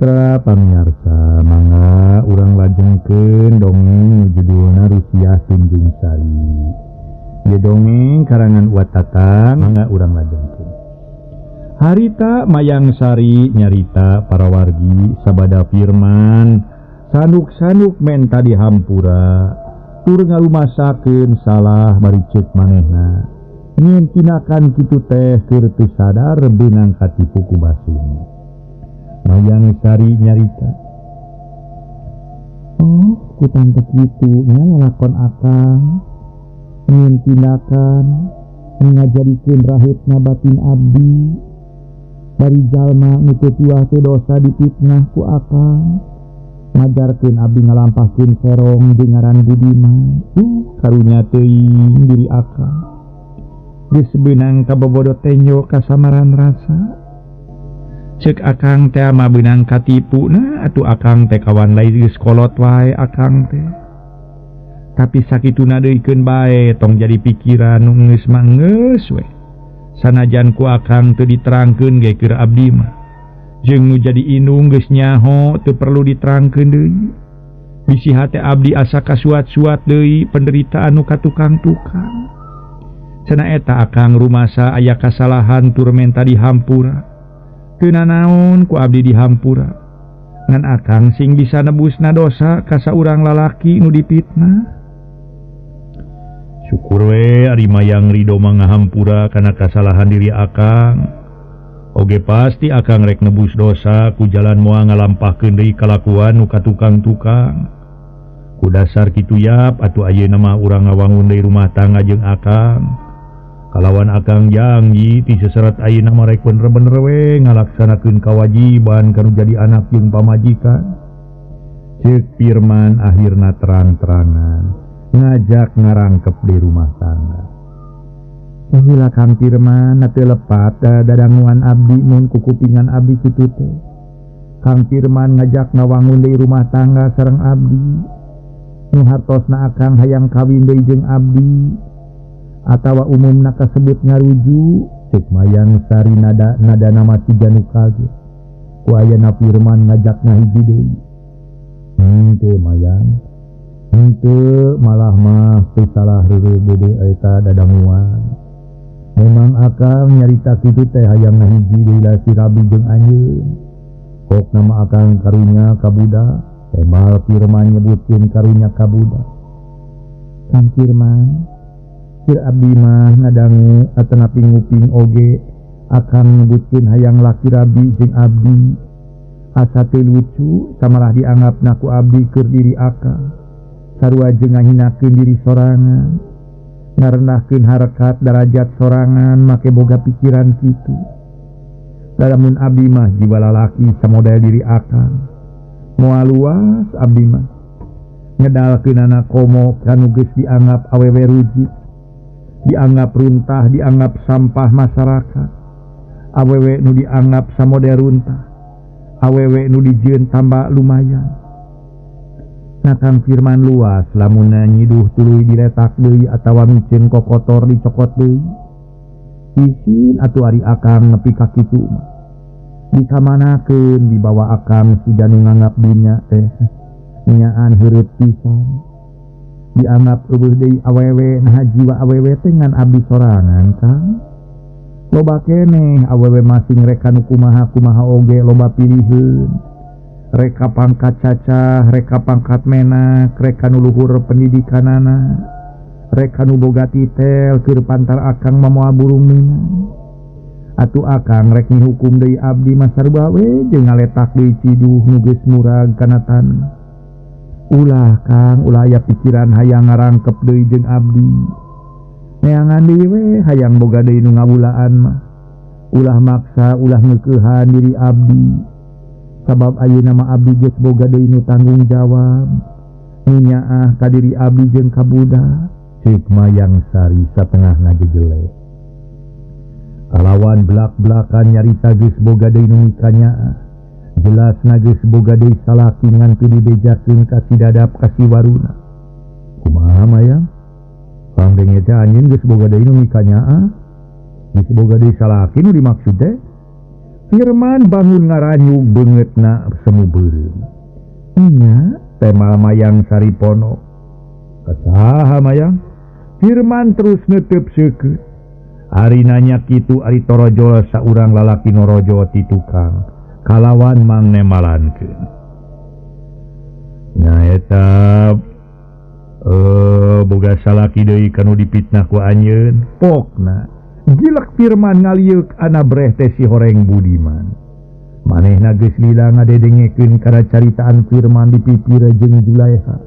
Mitra pamiarsa mangga urang lajengkeun dongeng nu judulna Rusiah Tunjung Sari. Ieu dongeng karangan Wa Tatang, mangga urang lajengkeun. Harita Mayang Sari nyarita para wargi sabada Firman sanuk-sanuk menta dihampura tur ngalumasakeun salah bari ceuk manehna. Nyieun tinakan kitu teh keur teu sadar beunang katipu ku Basumi. Mayang Sari nyarita, oh ku tante kitu nya lalakon akang nyieun tindakan ngajadikeun raheutna batin abdi bari jalma nu teu tiwah teh dosa dipitnah ku akang ngajarkeun abdi ngalampahkeun serong jeung ngaran Budiman. Karunya teuing diri akang geus beunang kabobodo tenjo kasamaran rasa. Cek akang teh mah beunang katipu na atuh akang teh kawan lain geus kolot wae akang teh. Tapi sakituna deuikeun bae tong jadi pikiran nu geus mah geus we. Sanajan ku akang teu diterangkeun ge keur abdi mah. Jeung nu jadi indung geus nyaho teu perlu diterangkeun deui. Bisi hate abdi asa kasuat-suat deui penderitaan nu katukang-tukang. Cenah eta akang rumasa aya kasalahan tur menta dihampura. Teu nanaon ku abdi dihampura. Ngan akang sing bisa nebusna dosa ka saurang lalaki nu dipitnah. Syukur we ari Mayang Ridho mah ngahampura kana kasalahan diri akang. Oge pasti akang rek nebus dosa ku jalan moal ngalampahkeun deui kalakuan nu katukang-tukang. Ku dasar kitu yap atuh ayeuna mah urang ngawangun deui rumah tangga jeung akang. Kalawan akang janji ti seseret ayeuna mah rek bener-bener we ngalaksanakeun kawajiban kanu jadi anak jeung pamajikan. Ceuk Firman akhirna terang-terangan ngajak ngarangkep di rumah tangga. Sahila Kang Firman teu lepat dadanguan abdi mun kukupingan abdi kitu teh. Kang Firman ngajak ngawangun deui rumah tangga sareng abdi. Nu hartosna akang hayang kawin deui jeung abdi. Atawa umumna kasebut ngaruju cek Mayang Sari nada nada nama siga nu kaget. Ku ayana Firman ngajak ngahiji deui. Henteu Mayang, henteu malah mah teu salah reureuh gede eta dadanguan. Memang akang nyarita kitu teh hayang ngahiji deui laki rabi jeung anjeun. Kok nama akang karunya ka budak, tembal Firman nyebutkeun karunya ka budak. Kang Firman Kir abdi mah ngadangu atanapi nguping oge akang nyebutkeun hayang laki rabi jeung abdi. Asa teu lucu samalah dianggapna ku abdi keur diri akang. Sarua jeung ngahinakeun diri sorangan, ngarendahkeun harkat darajat sorangan make boga pikiran kitu. Lamun abdi mah jiwa lalaki samodel diri akang. Moal luas abdi mah ngedalkeunana komo kanu geus dianggap awewe rujit, dianggap runtah, dianggap sampah masyarakat. Awewe nu dianggap samodel runtah, awewe nu dijieun tambah lumayan. Nah Kang Firman luas lamun nyiduh tuluy diletak deui atawa miceun kokotor dicokot deui. Isin atuh ari akang nepi ka kitu mah. Dikamanakeun dibawa akang siga nu nganggap dunya teh nyaan heureut pisan. Dianggap eueuh deui awewe nah jiwa awewe teh ngan abdi sorangan Kang. Loba keneh awewe masing reka nu kumaha-kumaha oge loba piliheun. Reka pangkat cacah, reka pangkat menak, reka nu luhur pendidikanana, reka nu boga titel keur pantar akang mah moal burung minang. Atuh akang rek ngihukum deui abdi mah sarua we jeung ngaletak deui ciduh nu geus murag kana tanah. Ulah Kang, ulah aya pikiran hayang ngarangkep deui jeung abdi. Neangan deui we hayang boga deui nu ngawulaan mah. Ulah maksa, ulah ngeukehan diri abdi. Sabab ayeuna mah abdi geus boga deui nu tanggung jawab. Nu nyaah ka diri abdi jeung ka budak. Ceuk Mayang Sari satengah ngajejele. Kalawan blak-blakan nyarita geus boga deui nu mikanyaah. Jelas geus boga deui salaki ngan teu dibejakeun ka si Dadap ka si Waruna. Kumaha Mayang? Kang denge teh anjeun geus boga deui nu mikanyaah. Geus boga deui salaki nu dimaksud teh? Firman bangun ngaranyu beungeutna semu beureum. Nya temal Mayang Sari ponok. Saha Mayang? Firman terus netep seukeut. Ari nanya kitu ari torojol saurang lalaki norojo ti tukang kalawan mang nemalankeun. Nya eta boga salaki deui kanu dipitnah ku anjeun. Pokna gilek Firman ngalieuk ana breh teh si horeng Budiman. Manehna geus lila ngadedengekeun kana caritaan Firman di pipir jeung Julaiha.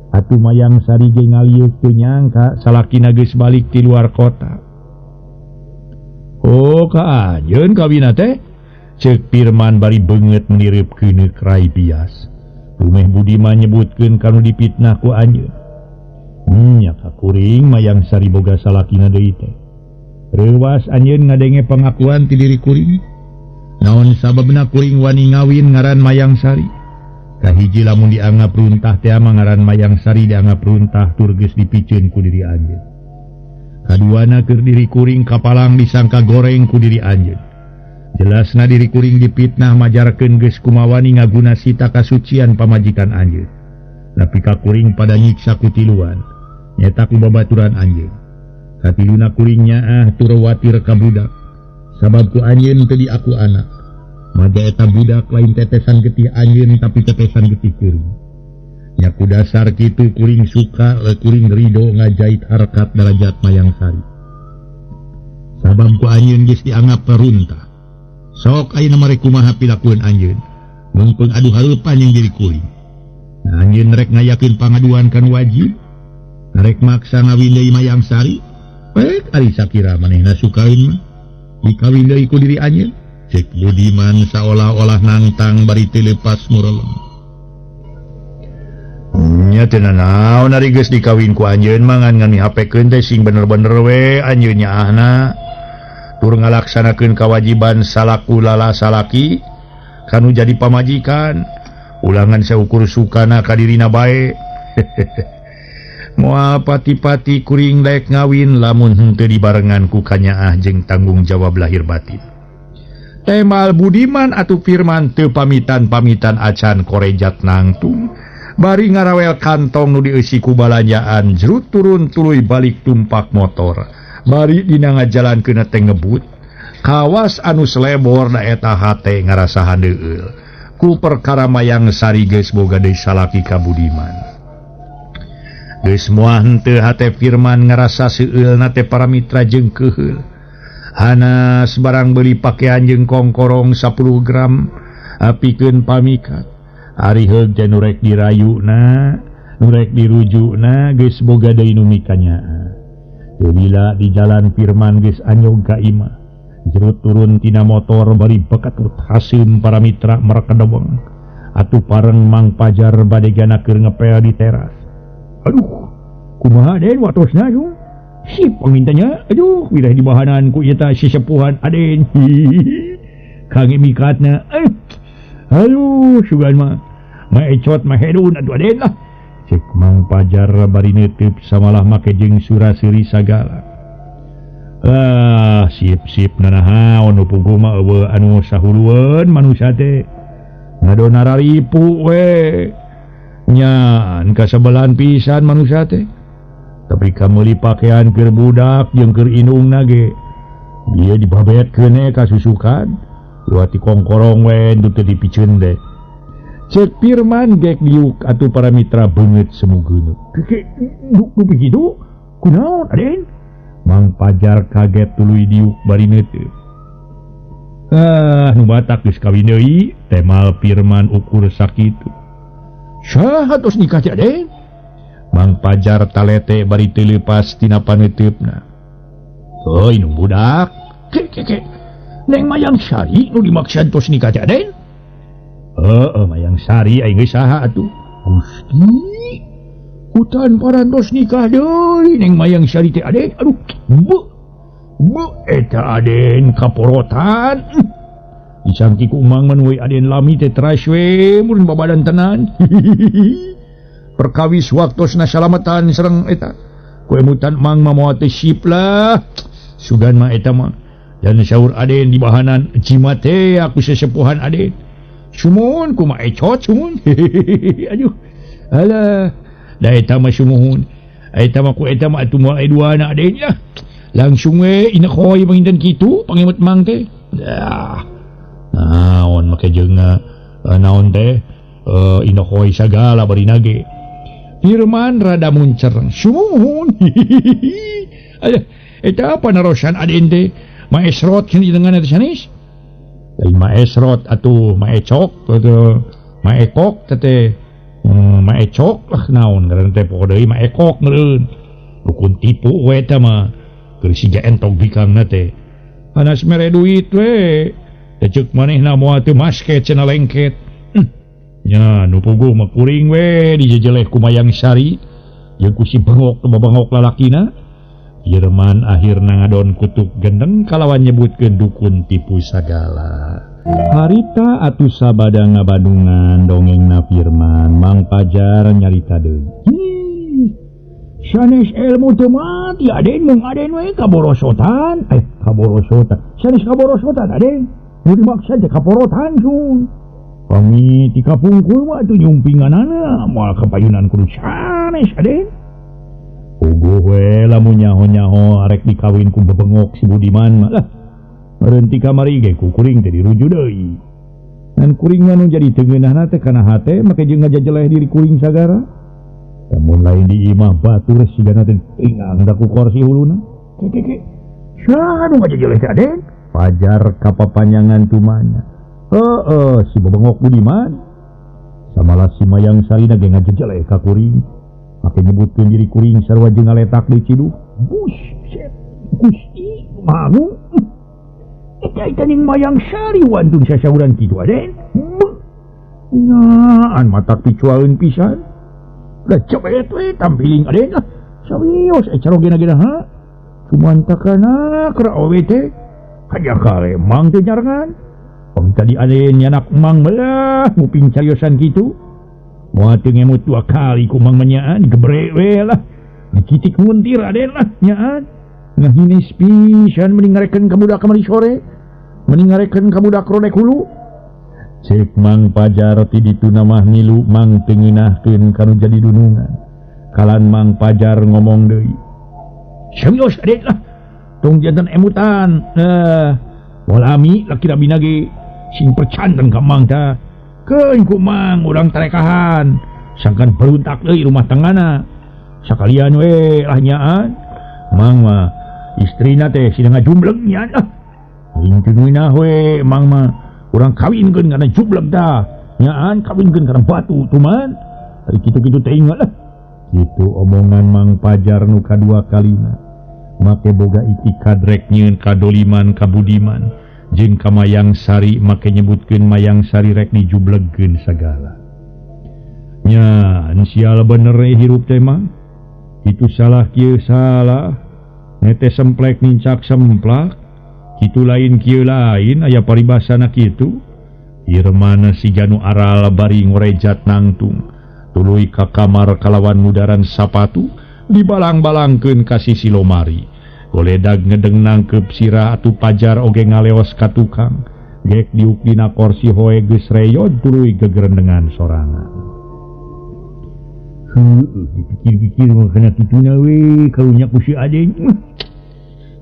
Atuh Mayang Sari ge ngalieuk teu nyangka salakina geus balik ti luar kota. Oh ka anjeun kawina teh? Ceuk Firman bari beungeut menireup keuneu rai bias. Rumeh Budiman nyebutkeun kanu dipitnah ku anjeun. Nya ka kuring Mayang Sari boga salakina deui teh. Reuwas anjeun ngadenge pengakuan ti diri kuring. Naon sababna kuring wani ngawin ngaran Mayang Sari? Kahiji lamun dianggap runtah teh mah ngaran Mayang Sari dianggap runtah tur geus dipiceun ku diri anjeun. Kaduana keur diri kuring kapalang disangka goreng ku diri anjeun. Jelasna diri kuring dipitnah majarkeun geus kumawani ngaguna sita kasucian pamajikan anjeun. Tapi ka kuring pada nyiksa ku tiluan, nyeta ku babaturan anjeun. Katiluna kuring nyaah tur watir ka budak. Sabab ku anjeun teu diaku anak. Maja eta budak lain tetesan getih anjeun tapi tetesan getih kuring. Nya ku dasar kitu kuring suka kuring ridho ngajait harkat derajat Mayang Sari. Sabab ku anjeun geus dianggap peruntah. Sok ayeuna mah rek kumaha pilakueun anjeun. Mungpeung adu hareupan jeung diri kuring. Nah, anjeun rek ngayakeun pangaduan kan wajib. Rek maksa ngawin deui Mayang Sari. Rek ari sakira manehna sukaeun mah dikawin deui ku diri anjeun. Cek Budiman saolah-olah nangtang bari teu leupas murelem. Nya teu nanaon ari geus dikawin ku anjeun mah ngan ngan mihapekeun teh sing bener-bener we anjeun nyaahna. Tur ngalaksanakeun kawajiban salaku lala salaki kanu jadi pamajikan. Ulangan saukur sukana ka dirina bae. Moal pati-pati kuring daek ngawin lamun henteu dibarengan ku kanyaah jeung tanggung jawab lahir batin. Temal Budiman atuh Firman teu pamitan-pamitan acan korejat nangtung. Bari ngarawel kantong nu dieusi ku balanjaan jerut turun tuluy balik tumpak motor. Bari dina ngajalankeun teh ngebut. Kawas anu selebor da eta hate ngarasa handeueul. Ku perkara Mayang Sari geus boga deui salaki ka Budiman. Geus moal henteu hate Firman ngarasa seueulna teh para mitra jeung keuheul. Hanas barang beuli pakean jeung kongkorong 10 gram pikeun pamikat. Ari heug teh nu rek dirayuna, nu rek dirujukna geus boga deui nu mikanyaah. Teu lila di jalan Firman geus anyog ka imah. Jerut turun tina motor bari bekatut hasim para mitra merekedeweng. Atuh pareng Mang Pajar bade gana keur ngepel di teras. Aduh, kumaha Den watosna aduh. Sip pangintanya, aduh, wirah di bahanan ku ieu tah sesepuhan Aden. Kange mikatna. Aduh, sugan mah. Maecot mahedun atuh Aden lah. Cek Mang Pajar bari neuteub samalah make jeung sura-seuri sagala. Ah, sip-sip nanahaon nu puguh mah eueuh anu sahulueun manusia teh. Ngadona raripu we. Nyan kasebelan pisan manusia teh. Tapi kameuli pakaian keur budak jeung keur indungna ge. Ieu dibabetkeun we ka susukan. Luati kongkorong we teu dipiceun teh. Cek Firman gek diuk atuh para mitra beungeut semu geuneuh. Keke begitu? Kunaon Aden? Mang Pajar kaget tuluy diuk bari neuteub. Ah, nu batak geus kawin deui, temal Firman ukur sakitu. Saha tos nikah teh Aden? Mang Pajar talete bari teu leupas tina paneuteupna. Heuy nu budak. Ke ke ke. Neng Mayang Sari nu dimaksud tos nikah teh Aden? Heeh, Mayang Sari aing geus saha atuh? Gusti. Hutan parantos nikah deui Neng Mayang Sari teh Aden. Aduh, beuh. Beuh eta Aden kaporotan. Disangki ku Mang mah we Aden lami teh teras we mun babadan tenan. Perkawis waktosna salamatan sareng eta. Ku emutan Mang mah moal teh sip lah. Sugan mah eta mah Dan sahur Aden di bahanan jimat teh aku sesepuhan Aden. Sumuhun kumaha ecot sumuhun. Aduh. Alah, da eta mah sumuhun. Eta mah ku eta mah atuh moal aya duana Aden lah. Langsung we inekhoy panginten kitu pangemut mang teh. Dah. Naon make jeung naon teh inekhoy sagala bari nage. Firman rada muncer. Sumuhun. Aduh, eta apa narosan Aden teh? Maesrot cenah dengan eta sanes? Lain maesrot atuh maecok atuh maekok teh maecok lah naon ngaran teh pokok deui maekok meureun. Dukun tipu we eta mah. Keur siga entog bikangna teh. Anas mere duit we. Teh ceuk manehna moal teu masket cenah lengket. Nya nu puguh mah kuring we dijejeleh ku Mayang Sari jeung ku si bengok bengok lalakina. Irman akhirna ngadon kutuk gendeng kalawan nyebutkeun dukun tipu sagala. Harita atuh sabada ngabadungan dongengna Firman Mang Pajar nyarita deui. Sanes ilmu teu mati Aden mung Aden we kaborosotan. Kaborosotan. Sanes kaborosotan Aden. Nu dimaksa teh kaporotan sun. Pami ti kapungkur mah atuh nyumpinganana moal kapayunan kudu sanes Aden. Puguh we lamun nyaho-nyaho arek dikawin ku bebengok si Budiman mah lah. Meureun ti kamari ge ku kuring teh diruju deui. Ngan kuring mah nu jadi teu ngeunahna teh kana hate make jeung ngajajeleh diri kuring sagara. Lamun lain di imah batur sigana teh ingang da ku korsi huluna. Ke. Saha nu ngajajeleh teh Aden? Pajar kapapanjangan tumana. Heeh, si bebengok Budiman. Samalah si Mayang Sarina ge ngajajeleh ka kuring. Make nyebutkeun diri kuring sarua jeung ngaletak di Ciduh. Buset, Gusti mangu. Eta eta ning Mayang Sari wantun sasauran kitu Aden. Nyaan matak picuaeun pisan. Da cebet we tampiling Aden lah. Sawios carogena-gena ha. Cuman takana keur awewe teh. Haja kale mang teh nyarengan. Pang tadi Aden nyanak mang belah nguping cariosan kitu. Moal teu ngemut dua kali ku mang manyaan gebre we lah. Dikitik muntir Aden lah nyaan. Ngahinis pisan mending ngarekeun ka budak kamari sore. Mending ngarekeun ka budak rodek hulu. Ceuk Mang Pajar ti dituna mah milu mang teu ngeunahkeun kanu jadi dunungan. Kalan Mang Pajar ngomong deui. Serius Aden lah. Tong jantan emutan. Moal ami laki rabina ge sing percanten ka mang tah. Keun ku mang urang tarekahan sangkan beruntak deui rumah tanggana sakalian we lah nyaan mang mah istrina teh sina ngajumbleng nyaan ah aing teu ngeunah we mang mah urang kawinkeun kana jumbleng tah nyaan kawinkeun kana batu tuman ari kitu-kitu teh ingat lah kitu omongan Mang Pajar nu kadua kalina make boga itikad rek nyieun kadoliman ka Budiman jeung ka Mayang Sari make nyebutkeun Mayang Sari rek dijublegkeun sagala. Nya, sial bener hirup teh mah. Kitu salah kieu salah. Nete semplek nincak semplak. Kitu lain kieu lain aya paribasana kitu. Irmana si Janu aral bari ngorejat nangtung. Tuluy ka kamar kalawan mudaran sapatu dibalang-balangkeun ka sisi lomari. Goledag ngedeng nangkep sirah atuh Pajar oge ngaleos ka tukang. Gek diuk dina korsi hoe geus reyod tuluy gegerendengan sorangan. Heueuh dipikir-pikir mah kana kituna we karunya ku si Aden.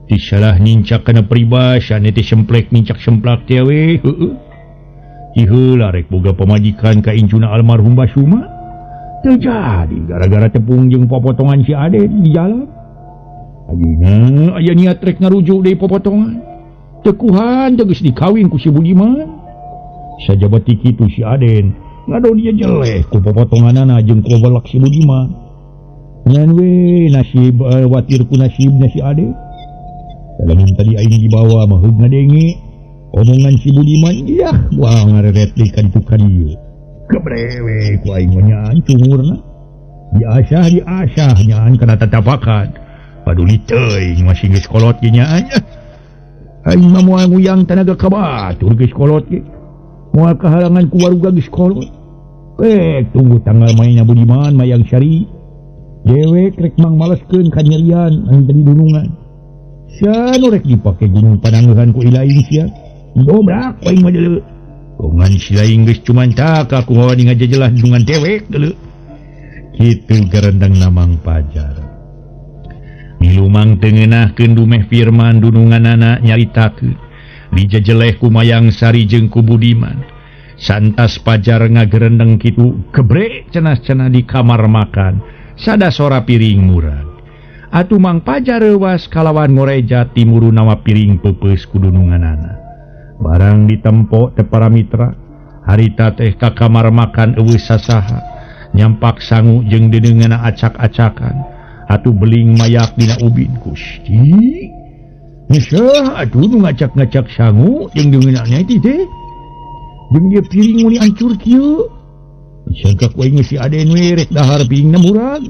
Ti salah nincak kana peribasa teh semplek nincak semplak teh we heueuh. Ti heula rek boga pamajikan ka incuna almarhum Basuma. Teu jadi gara-gara tepung jeung popotongan si Aden di jalan. Ayeuna aya niat rek ngarujuk deui popotongan. Tekuhan teh geus dikawin ku si Budiman. Sajaba ti kitu si Aden ngadon ieu jeleh ku popotonganana jeung ku welek si Budiman. Ngan we nasib watir ku nasibna si Aden. Lamun tadi aing dibawa mah heug ngadenge omongan si Budiman yah wah ngareret deui ka ditu ka dieu. Kebrewe ku aing mah nyaan cungurna. Diasah nyaan kana tatapakan. Paduli teuing masih geus kolot ge nyaan. Aing mah moal nguyang tanaga ka batur geus kolot ge. Moal kahalangan ku waruga geus kolot. Tunggu tanggal mainna Budiman Mayang Sari. Dewek rek mang maleskeun kanyerian anu jadi dunungan. Sia nu rek dipake gunung panangeuhan ku ilaing sia. Dobrak aing mah deuleu. Ngan si laing geus cuman tak aku hawa ngajejelah dungan dewek deuleu. Kitu gerendeng Mang Pajar. Milumang teu ngeunahkeun dumeh Firman dununganana nyaritakeun. Dijejeleh ku Mayang Sari jeung ku Budiman. Santas Pajar ngagerendeng kitu gebrek cenah-cenah di kamar makan. Sada sora piring murag. Atuh Mang Pajar reuwas kalawan ngoreja timuru nawa piring peupeus ku dununganana. Barang ditempo teh para mitra, harita teh ka kamar makan eueuh sasaha, nyampak sangu jeung deungeunna acak-acakan. Atuh beling mayak dina ubin Gusti. Nisah atuh nu ngacak-ngacak sangu jeung deungeunna teh teh. Jeung ieu piring mun hancur kieu. Disangka ku aing si Aden we rek dahar piringna murag.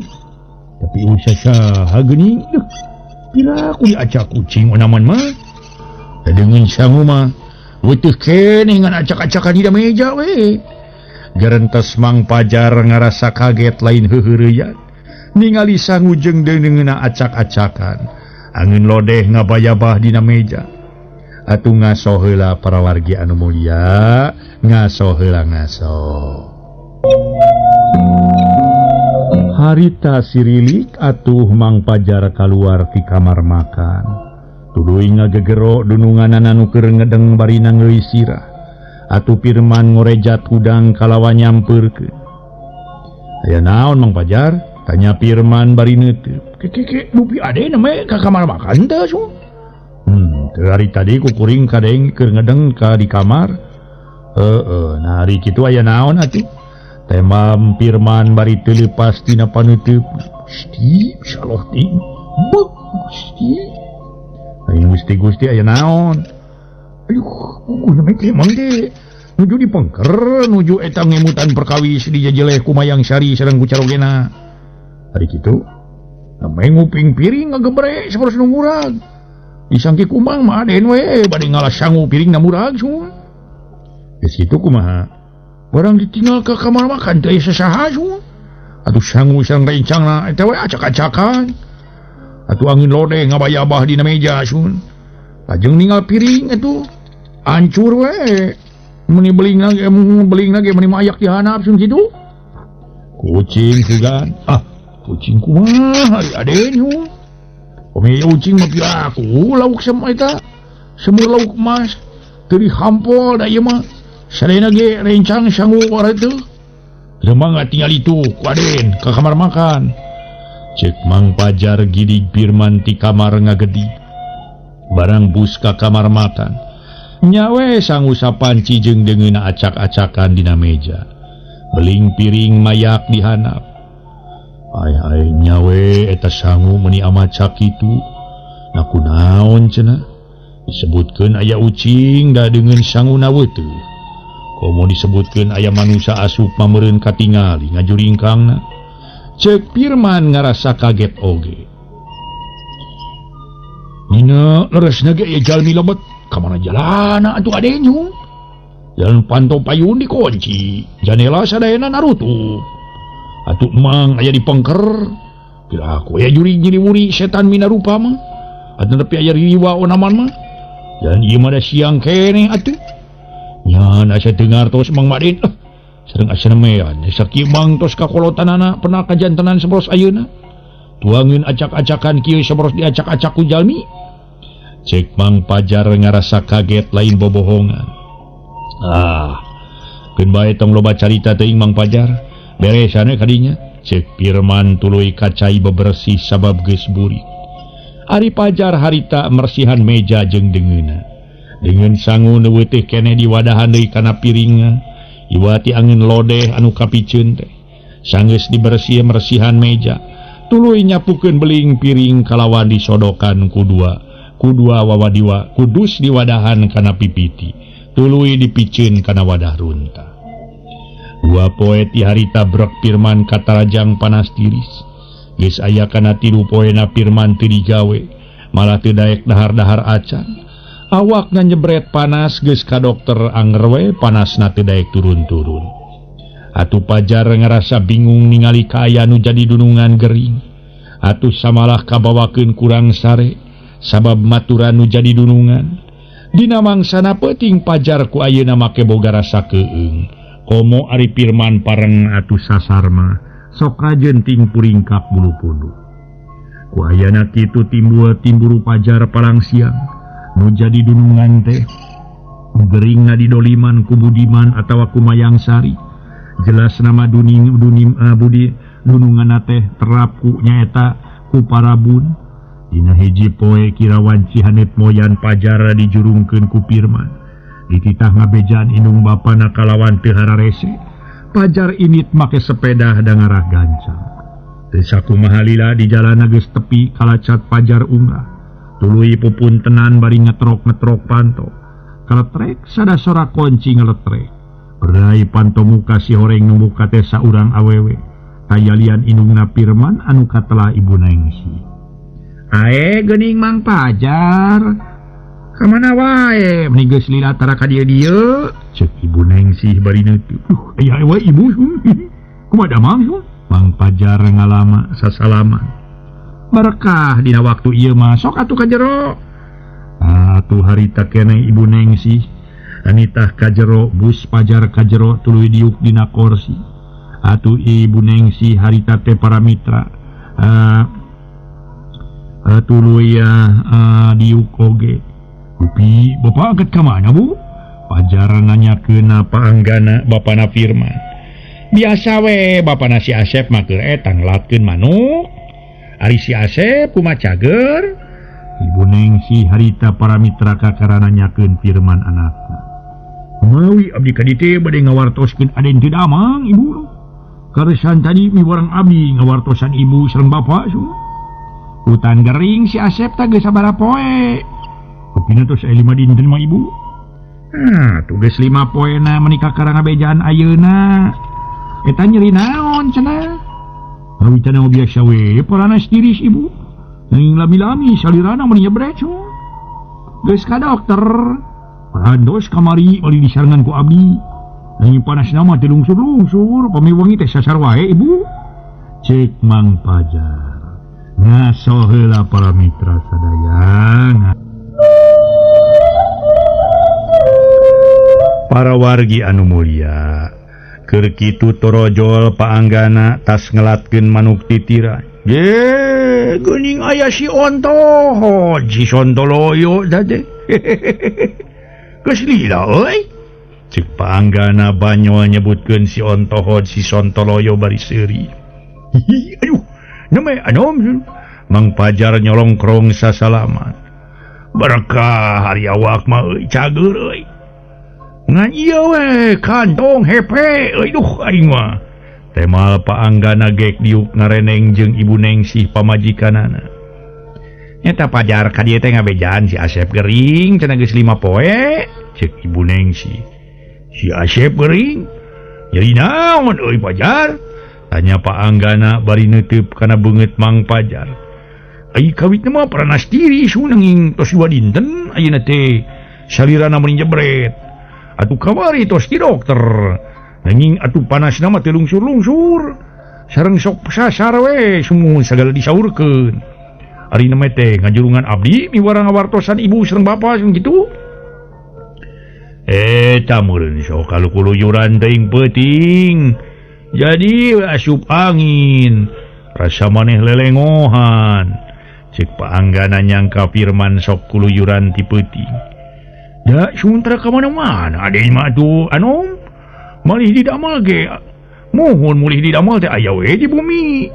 Tapi usah saha geuning. Duh, pira ku diacak kucing onaman mah. Deungeun sangu mah weteuh keneh ngan acak-acakan di meja we. Gerentes Mang Pajar ngarasa kaget lain heuheureyan. Ningali sangu jeung deungeunna acak-acakan. Angin lodeh ngabayabah dina meja. Atuh ngaso heula para wargi anu mulia, ngaso heula ngaso. Harita sirilik atuh Mang Pajar kaluar ti kamar makan. Tuluy ngagegero dununganana nu keur ngedeng bari nangeuy sirah. Atuh Firman ngorejat hudang kalawan nyampeurkeun. Aya naon Mang Pajar? Tanya Firman bari neuteub. Keke dupi ade namanya ka kamar makan teh su. Hari tadi kukuring kadeng keur ngedeng ka di kamar. Heeh, nah hari kitu aya naon atuh? Temam Firman bari teu leupas tina paneuteub. Gusti, insyaallah ting. Beuh, Gusti. Aing Gusti Gusti aya naon? Aduh, buku namanya teh mang teh. Nuju dipengker, nuju eta ngemutan perkawis dijejeleh ku Mayang Sari sareng ku carogena. Hari kitu namanya nguping piring ngagebrek sapertos nu murag. Disangki kumang mah aden we bade ngalas sangu piring na murag semua. Geus kitu kumaha? Barang ditinggal ke kamar makan teh sasaha semua. Atuh sangu sareng rencangna eta we acak-acakan. Atuh angin lodeh ngabayabah dina meja sun. Lajeng ninggal piring atuh hancur we. Meni beling lagi meni mayak di hanap sun kitu. Kucing sugan. Ah, kucing kumaha ari aden hu. Pemi ucing mah aku lauk sama eta. Semur lauk emas. Teu dihampol da ieu mah. Sadayana ge rencang sangu wareu. Remang tinggal itu ku aden ka kamar makan. Cek Mang Pajar gidig Firman ti kamar ngagedi. Barang bus ka kamar makan. Nyawe sangu sapanci jeung deungeunna acak-acakan dina meja. Beling piring mayak dihanap. Ai ai nyawe eta sangu meuni amacak kitu. Na kunaon cenah? Disebutkeun aya ucing da deungeun sanguna weuteung. Komo disebutkeun aya manusa asup mameureun katingali ngajuringkangna. Cek Firman ngarasa kaget oge. Nina leresna ge aya jalmi lebet ka mana jalana atuh adenyu. Jalan panto payun dikunci, janela sadayana narutup. Atuh mang aya di pengker. Kira aku aya jurig nyiriwuri setan mina rupa mah. Atuh nepi aya riwa onaman mah. Jalan ieu mah da siang keneh atuh. Nya asa teu ngartos Mang Madin. Sareng asa nemean sakieu mang tos kakolotanana pernah kajantenan saboros ayeuna. Tuangeun acak-acakan kieu saboros diacak-acak ku jalmi. Cek Mang Pajar ngarasa kaget lain bobohongan. Ah, keun bae tong loba carita teuing Mang Pajar. Beresan we kadinya. Cek Firman tuluy kacai bebersih sabab geus burik. Ari Pajar harita mersihan meja jeung deungeunna. Deungeun sangu nu weuteih keneh diwadahan deui kana piringna. Iwati angin lodeh anu kapiceun teh. Sanggeus dibersih mersihan meja, tuluy nyapukeun beling piring kalawan disodokan kudua wawadiwa kudus diwadahan kana pipiti, tuluy dipiceun kana wadah runtah. Dua poe ti harita brek Firman katarajang panas tiris. Geus aya kana 3 poena Firman teu digawe, malah teu daek dahar-dahar acan. Awak nganyebret panas geus ka dokter anger we panasna teu daek turun-turun. Atuh Pajar ngarasa bingung ningali kaaya nu jadi dunungan gering. Atuh samalah kabawakeun kurang sare. Sabab maturan nu jadi dunungan. Dina mangsana peuting Pajar ku ayeuna make boga rasa keung. Komo ari Firman pareng atuh sasarma sok rajeun ting puringkap bulu punduk. Ku ayana kitu timbul timburu Pajar palang siang nu jadi dunungan teh geringna didoliman ku Budiman atawa ku Mayang Sari. Jelas nama duning dunim budi dunungan teh terap ku nyaeta ku Parabun. Dina hiji poe kira wanci hanep moyan Pajar dijurungkeun ku Firman. Dititah ngabejaan indung bapana kalawan teu hararese. Pajar init make sepeda da ngarah gancang. Teu sakumaha lila di jalana geus tepi kalacat Pajar unggah. Tuluy pupuntenan bari ngetrok-ngetrok panto. Kaletrek sada sora kunci ngeletrek. Berai panto muka si horeng nu muka teh saurang awewe. Tayalian indungna Firman anu katelah Ibu Nengsi. Ae geuning Mang Pajar. Kamana wae meni geus lila tara ka dieu-dieu? Ceuk Ibu Nengsi bari neuteuk. Aya we ibu. Kumaha damang? Mang Pajar ngalama sasalaman. Berkah dina waktu ieu mah sok atuh ka jero. Atuh harita keneh Ibu Nengsi. Anitah ka jero bus Pajar ka jero tuluy diuk dina korsi. Atuh Ibu Nengsi harita teh para mitra. Tuluy diuk oge. Upi, bapak angkat ka mana bu? Pajar nanyakeun pa Anggana bapana Firman. Biasa we bapana si Asep mah keur eta ngelatkeun manuk. Ari si Asep kumaha cager? Ibu Nengsi harita para mitra kakara nanyakeun Firman anakna. Mawi abdi ka dieu bade ngawartoskeun aden teu damang ibu. Karesan tadi miwarang abdi ngawartosan ibu sareng bapak su. Hutan gering si Asep teh geus sabaraha poe. Kopina tos aya 5 dinten mah ibu. Nah, tugas 5 poena menikah karang ngabejaan ayeuna. Eta nyeri naon cenah? Ngawitan biasa we, paranas tiris ibu. Nanging lami-lami salirana meni nyebret cu. Geus ka dokter. Parandos kamari bali disarengan ku abdi. Nanging panasna mah teu lungsur-lungsur, pami wengi teh sasar wae ibu. Ceuk Mang Pajar. Ngaso heula para mitra sadayana. Para wargi anu mulia, keur kitu torojol paanggana tas ngelatkeun manuk titira. Ye, geuning aya si Ontohod, si Sontoloyo teh. Geus lila euy. Ceuk paanggana banyol nyebutkeun si Ontohod, si Sontoloyo bari seuri. Aduh, neme anom. Mang Pajar nyolongkrong sasalaman. Berkah hari awak mah euy cager euy. Ngan ieu we kantong hepe euy duh aing mah. Temal paanggana gek diuk ngareneng jeung Ibu Nengsih pamajikanana. Nyata Pajar ka dieu teh ngabejaan si Asep gering cenah geus 5 poe, ceuk Ibu Nengsih. Si Asep gering? Nyeri naon euy Pajar? Tanya paanggana bari neuteub kana beungeut Mang Pajar. Ai kawitna mah paranas tiris nanging tos 2 dinten ayeuna teh salirana meni jebret. Atuh kamari tos ti dokter. Nanging atuh panasna mah teu lungsur-lungsur. Sareng sok sasar we sumuhun sagala disaurkeun. Ari na teh ngajurungan abdi miwarang ngawartosan ibu sareng bapa sareng kitu. Eta meureun sok kalukuluyuran teuing peuting. Jadi asup angin. Rasa maneh lelengohan. Ceuk paanggana nyangka Firman sok kuluyuran ti peuting. Da suntra ka mana-mana aden mah atuh anom malih di damel ge muhun mulih di damel teh aya we di bumi.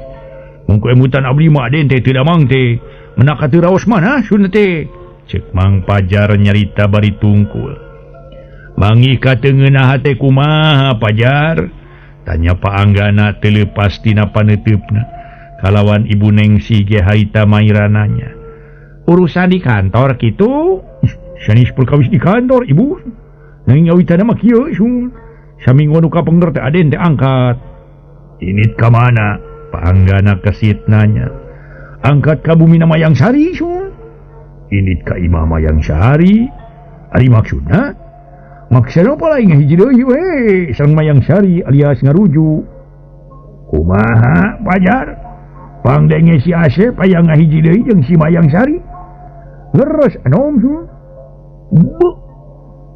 Mun ku emutan abdi mah aden teh teu damang teh menak ka teu raos mana sun teh. Ceuk Mang Pajar nyarita bari tungkul. Mangih ka teu ngeunah teh kumaha Pajar? Tanya paanggana teu leupas tina paneuteup-na. Kalawan Ibu Nengsi ge harita mairananya. Urusan di kantor kitu? Sanes perkawis di kantor ibu. Nanging awitan mah kieu sun. Saminggu nu kapengker teh aden teh angkat. Init ka mana? Paanggana kesit nanya. Angkat ka bumi Mayang Sari sun. Init ka imah Mayang Sari. Ari maksudna? Maksudna apa lain hiji deui we sareng Mayang Sari alias ngarujuk. Kumaha Pajar? Pangdenge si Asep aya ngahiji deui jeung si Mayang Sari. Leres anom bu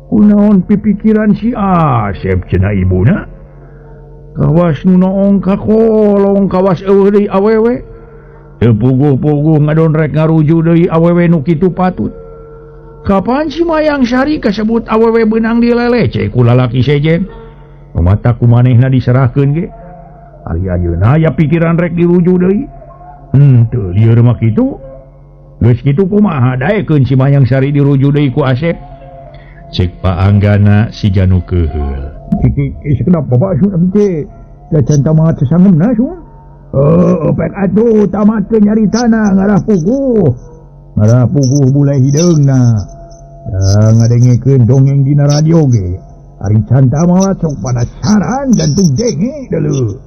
kunaon pipikiran si Asep cenah ibuna kawas nu noong ka kolong kawas eueuh deui awewe teu puguh-puguh ngadon rek ngaruju deui awewe nu kitu patut. Kapan si Mayang Sari kasebut awewe beunang dilelece ku lalaki sejen mata ku manehna diserahkeun ge ari ayeuna aya pikiran rek diruju deui henteu lieur mah kitu geus kitu kumaha daekeun si Mayang Sari diruju deui ku Asep. Cek Pak Anggana si Janu keheul. Kenapa Pak sun abdi teh da can tamat sasangemna sun? Heuh, pek atuh tamatkeun nyaritana ngarah puguh. Ngarah puguh mulai hideungna. Da ngadengekeun dongeng dina radio ge. Ari can tamat sok panasaran jantung denge deuleu.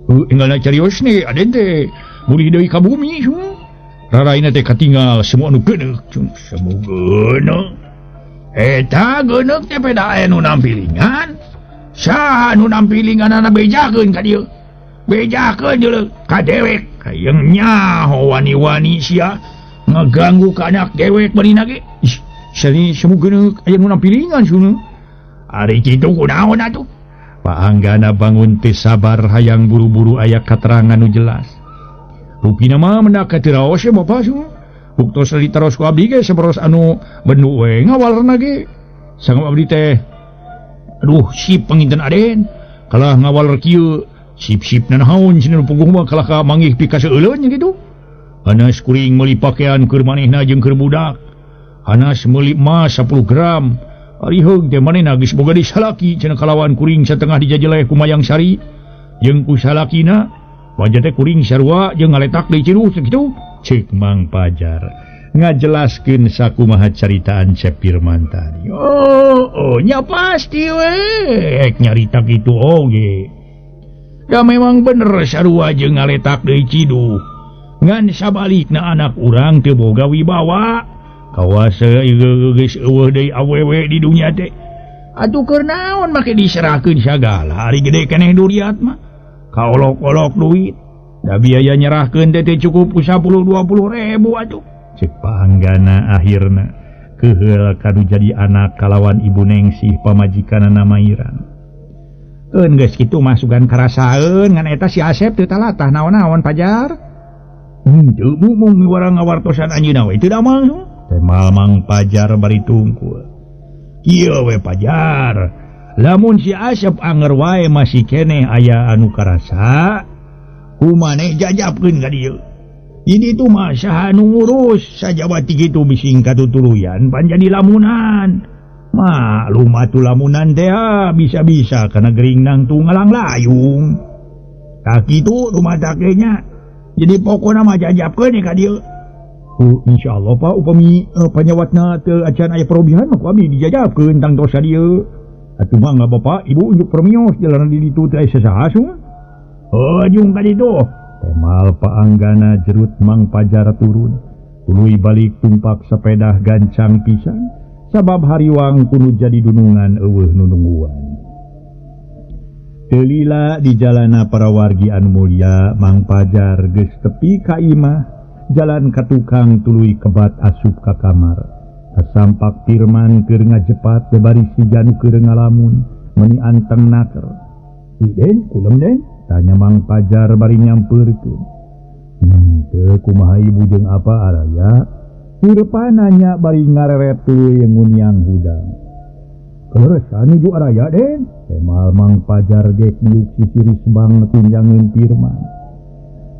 Heuh, enggalna carios nih aden teh mulih deui ka bumi sun. Raraina teh katinggal semua nu geuneuk sun, semua geuneuk. Eta geuneuk teh peda aya nu nampilingan. Saha nu nampilinganana bejakeun ka dieu? Bejakeun deuleu ka dewek. Hayang nyaho wani-wani sia ngaganggu ka anak dewek barina ge. Ih, sani semu geuneuk aya nu nampilingan sunu. Ari kitu kunaon atuh? Pak Anggana bangun teu sabar hayang buru-buru aya katerangan nu jelas. Rupina mah mendak ka teu raos ye bapa sunu. Buktos ditaros ku abdi ge sabaros anu bendu we ngawalerna ge. Sanggup abdi teh aduh sip panginten aden kalah ngawaler kieu sip-sip nanaon cenah puguh mah kalah ka manggih pikaseuleun kitu. Hanas kuring meuli pakaian keur manehna jeung keur budak. Hanas meuli emas 10 gram. Ari heug teh manehna geus boga deui salaki cenah kalawan kuring satengah dijajeleh ku Mayang Sari jeung ku salakina. Wajah teh kuring sarua jeung ngaletak deui ciruh kitu. Cek Mang Pajar ngajelaskeun sakumaha caritaan Cep Firman tadi. Oh, nya pasti we nyarita kitu oge. Da memang bener sarua jeung ngaletak deui ciduh. Ngan sabalikna anak urang teu boga wibawa. Kawas geus eueuh deui awewe di dunya teh. Atuh keur naon make diserahkeun sagala ari gede keneh duriat mah. Kaolok-olok duit. Da biaya nyerahkeun teh cukup ku 10 20 ribu atuh. Cek Pak Anggana akhirna keheul kanu jadi anak kalawan Ibu Nengsih pamajikanana Mairan. Keun geus kitu masukan karasaeun ngan eta si Asep teu talatah naon-naon Pajar. Henteu mung miwarang ngawartosan anjeunna we teu damang. Temal Mang Pajar bari tungkul. Kieu we Pajar. Lamun si Asep anger wae masih keneh aya anu karasa, kumaneh jajabkeun ka dieu. Ini tuh mah saha nu ngurus sajabati kitu bising katutuluyan pan jadi lamunan. Maklum atuh lamunan teh bisa-bisa kana gering nangtung ngalang layung. Tah kitu rumatak nya. Jadi pokona mah jajabkeun ka dieu. Oh, insyaallah Pak upami panyawatna teu acan aya perobihan mah ku abdi dijajabkeun tangtos ka dieu. Atuh mangga Bapak Ibu unjuk permios jalan di ditu teh aya sasaha sung. Oh, jung ka ditu. Temal Pak Anggana jerut Mang Pajar turun. Tuluy balik tumpak sepedah gancang pisan sabab hariwang kudu jadi dunungan eueuh nu nungguan. Teu lila di jalana para wargi anu mulia Mang Pajar geus tepi ka imah, jalan ka tukang tuluy kebat asup ka kamar. Kasampak Firman keur ngajepat bebari si Janu keur ngalamun meuni anteng naker. "Den, kulem den?" tanya Mang Pajar bari nyampeurkeun. Henteu kumaha ibu jeung apa araya? Irpan nanya bari ngareret tuluy nguniang hudang. "Kaleresan nuju araya den?" Temal Mang Pajar gek niuk sisiris bang tunjangeun Firman.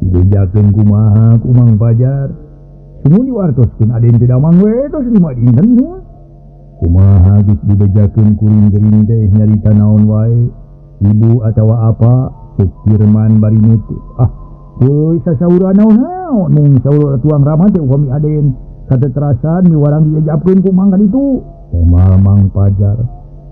Dibejakeun kumaha ku Mang Pajar? Sumun diwartoskeun aden teh damang we tos 5 dinten. Kumaha geus dibejakeun kuring gering teh nyarita naon wae? Ibu atawa apa? Cek Firman bari nutup. Ah, euy sasaura naon-naon mung saur tuang ramah teh upami aden kateterasan miwarang dijajabkeun ku Mang kaditu. Temal Mang Pajar.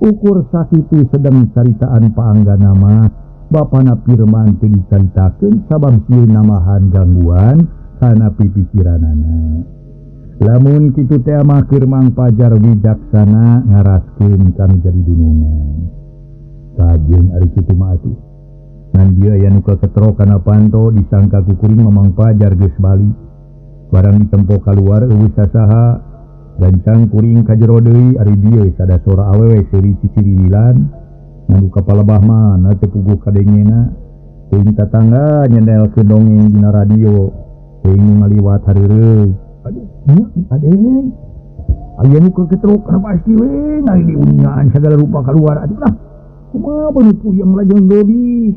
Ukur sakitu sedang caritaan Pak Anggana mah bapana Firman teu dicaritakeun sabab sieun namahan gangguan kana pipikiranana. Lamun kitu teh mah keur Mang Pajar wijaksana ngaraskeun kanu jadi dunungan. Kajeun ari kitu mah atuh. Ngan dieu aya nu kaketro kana panto disangka ku kuring Mamang Pajar geus balik. Barang ditempo kaluar eueuh sasaha. Gancang kuring ka jero deui ari dieu sada sora awewe seuri cicirilan. Nganggo kapalebah mana teu puguh kadengena. Teuing tatangga nyendelkeun dongeng dina radio. Teuing ngaliwat hareureuy. Aduh, nya aden. Aya nu keketrok kana pasti we nari diuningaan sagala rupa kaluar atuh lah. Kumaha beuneu puyeng lajeng leuwih.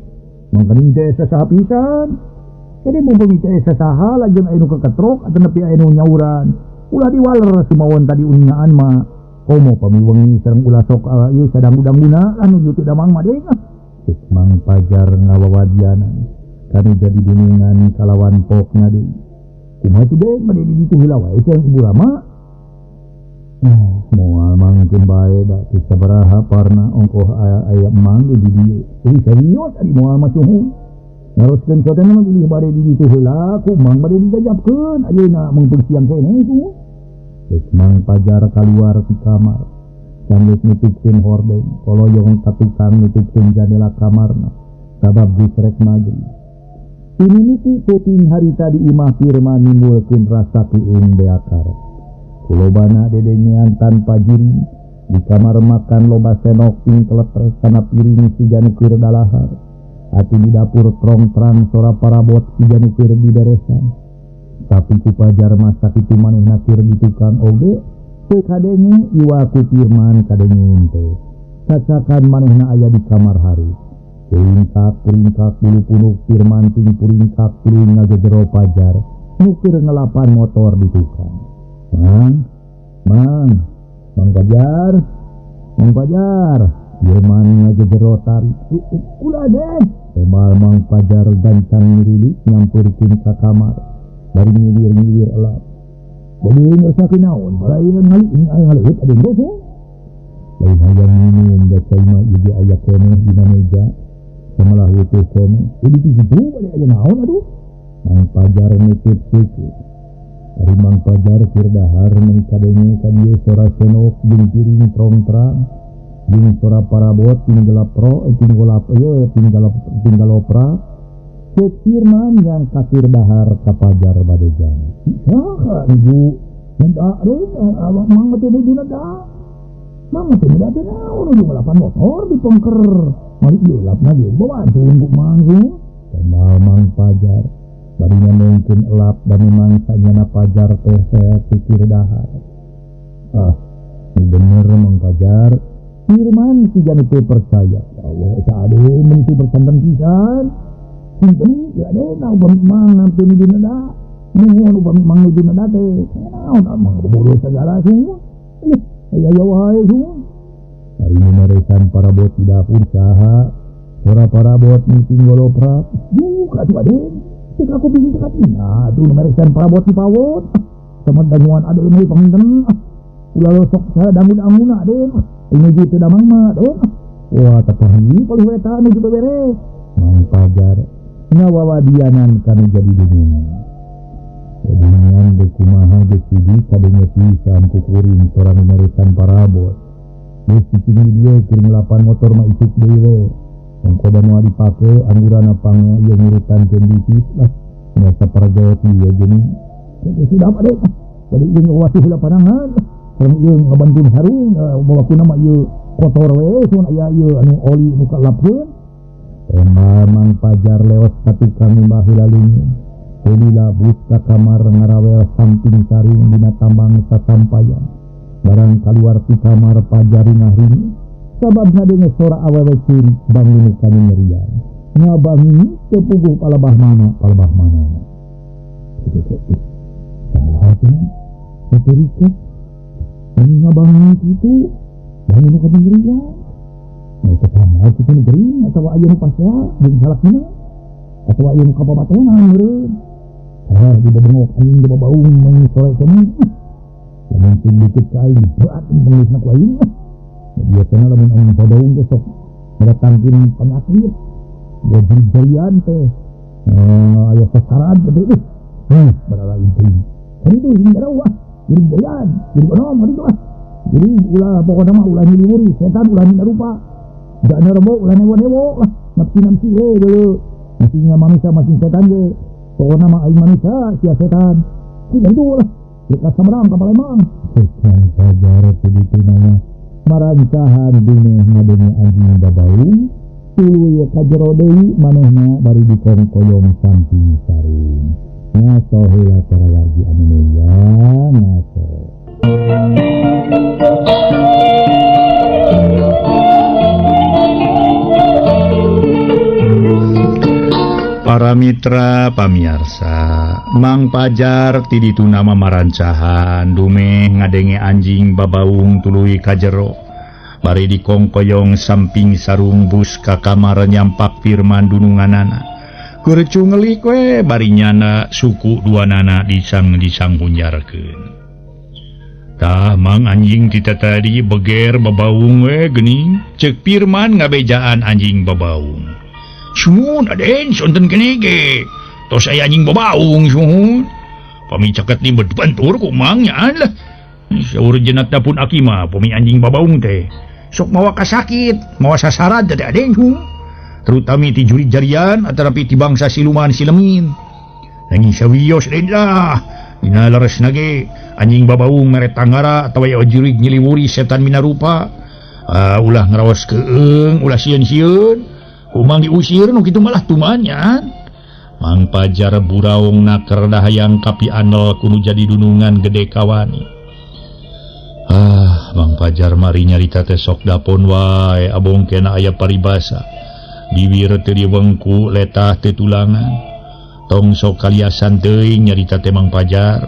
Mangkaning teh sasaha pisan. Jadi mumpung teh sasaha lajeng aya nu keketrok atuh nepi aya nu nyauran. Ulah diwaler sumawon tadi uningaan mah. Komo pami wengi sareng ulah sok ieu sadang-udang-guna anu teu damang mah deui. Cek Mang Pajar ngawawadianan. Kanu jadi dunungan kalawan pokna deui. Kumaha tuh deui bade di ditu heula wae sareng Ibu Rama. Moal mangkeun bae da teu sabaraha parna ongkoh aya emang di dieu. Euy serius ari moal mah cuhung. Naroskeun sotena mah bilih bade di ditu heula ku mang bade dijajabkeun ayeuna mung siang keneh tuh. Cek Mang Pajar kaluar ti kamar. Sambil nutupkeun hordeng, koloyong ka tukang nutupkeun jandela kamarna. Sabab geus rek magrib. Mimiti peuting harita di imah Firman nimbulkeun rasa keung beakar. Kulobana dedengean tanpa juri, di kamar makan loba senok ting teletrek kana piring siga nu keur dalahar. Atuh di dapur trong-trang sora parabot siga nu keur diberesan. Tapi ku Pajar mah sakitu manehna keur di tukang oge teu kadenge iwa ku Firman kadenge teh. Cacakan manehna aya di kamar hari. Puringkak-puringkak bulu punuk Firman ting puringkak tuluy ngagejero Pajar nu keur ngelapan motor di tukang. Mang, Mang, Mang Pajar, Mang Pajar, Firman ngagejero tarik. Ulah den. Emal Mang Pajar gancang ngirilik nyamperkeun ka kamar. Bari ngilir-ngilir elap. Bade ngersakeun naon? Lain ngaleuit aden teh. Lain hayang minum da cai mah ieu aya keneh dina meja. Samalah heueuh keneh. Di situ bade aya naon atuh? Mang Pajar nutup seukeut. Ari Mang Pajar keur dahar meuni kadenge ka dieu sora senok jeung piring trong-trang. Jeung sora parabot ting gelapro ting golap ieu ting galop ting galopra. Cek Firman yang kakir dahar ka Pajar bade jana. Saha ibu? Nda deui abang mang teh nuju da. Mang teh da teh naon nuju ngelapan motor di pengker. Mari ieu lapna ge bawantun ku mang ge. Kemal Mang Pajar bari nyambungkeun elap da memang sanyana Pajar teh pikir dahar. Ah, bener Mang Pajar. Firman siga nu teu percaya. Ya Allah eta aduh mun teu percanten pisan. Sinten ya de na upami mang nampi nuju da. Nuhun upami mang nuju da teh. Naon mang bodoh sagala semua. Aya aya wae semua. Ari meresan parabot di dapur saha. Sora parabot mungkin goloprak. Buka tuh aden. Cek aku bingung cek nah, tuh meresan parabot di pawon. Sama danguan aden we panginten. Ulah sok sadangun-anguna aden. Nuju teu damang mah aden. Wah tapahi paling we eta nuju beberes. Mang Pajar ngawawadianan kanu jadi dunungan. Dunungan geus kumaha geus sidi kadenge pisan ku kuring sora nu meresan parabot. Geus cicing di dieu keur ngelapan motor mah isuk deui we. Ongko da moal dipake anggurana pang ieu ngurutankeun bisnis lah. Nya sapergoti ieu geuning. Geus sudah ade. Bade ieu ngawasi heula panangan. Sareng ieu ngabantuan sarung bawa kuna mah ieu kotor we sun aya ieu anu oli nu kalapkeun. Emal Mang Pajar lewat ka tukang nimbah heula leungit. Teu bus ka kamar ngarawel samping sarung dina tambang sasampayan. Barang kaluar ti kamar Pajar ringah-ringih. Sabab ngadenge sora awewe ceurik bangun ka nyerian. Ngabangun teu puguh palebah mana palebah mana. Salah teh. Teu ngabangun kitu bangun ka nyerian. Nah, tetangga kitu nu gering atawa aya nu pasea jeung salakina atawa aya nu kapabatenan meureun. Ah, dibabengok anjing dibabaung mung sore cenah. Lamun teu dikit ka aing berat pengeusna ku aing. Biasana lamun aing babaung teh sok ngadatangkeun penyakit. Jarian teh. Aya sasaran teh. Baralain teuing. Kan itu hingga ah. Jadi jarian, jadi onom itu ah. Jadi ulah pokokna mah ulah nyuri setan ulah nyarupa. Jangan rebo ulah newo-newo lah. Nafsi-nafsi we dulu. Masing manusia masing setan ge. Pokokna mah aing manusia sia setan. Tidak itu lah. Dekat Samarang ka Palembang. Cek Mang Pajar teh ditu nama marancahan dumeh ngadenge anjing babaung tuluy ka jero deui manehna bari dikongkoyong samping sarung. Ngaco heula para wargi anu mulia, ngaco. Para mitra pamiarsa, Mang Pajar ti ditu nama marancahan dumeh ngadenge anjing babaung tuluy ka jero. Bari dikongkoyong samping sarung bus ka kamar nyampak Firman dununganana. Keur cungelik we bari nyana suku duanana disang-disang hunjarkeun. Tah Mang anjing ti tadi beger babaung we geuning, ceuk Firman ngabejaan anjing babaung. Suhun aden sonten kene ge. Tos aya anjing babaung suhun. Pami caket ni bentur ku Mang nya lah. Saur jenatna pun aki mah pami anjing babaung teh. Sok mawa kasakit, mawa sasaran teh aden suhun. Terutami ti jurig jarian atanapi ti bangsa siluman silemin. Nanging sawios den lah. Dina leresna ge anjing babaung mere tanggara atawa aya jurig nyiliwuri setan minarupa. Ulah ngaraos keung, ulah sieun-sieun. Kumang diusir nu kitu malah tumannya. Mang Pajar buraung naker dahayang kapi anel kudu jadi dunungan gede kawani. Ah, Mang Pajar mari nyarita teh sok dapon wae abong kena aya paribasa. Bibir teu diwengku letah teu tulangan. Tong sok kaliasan teuing nyarita teh Mang Pajar.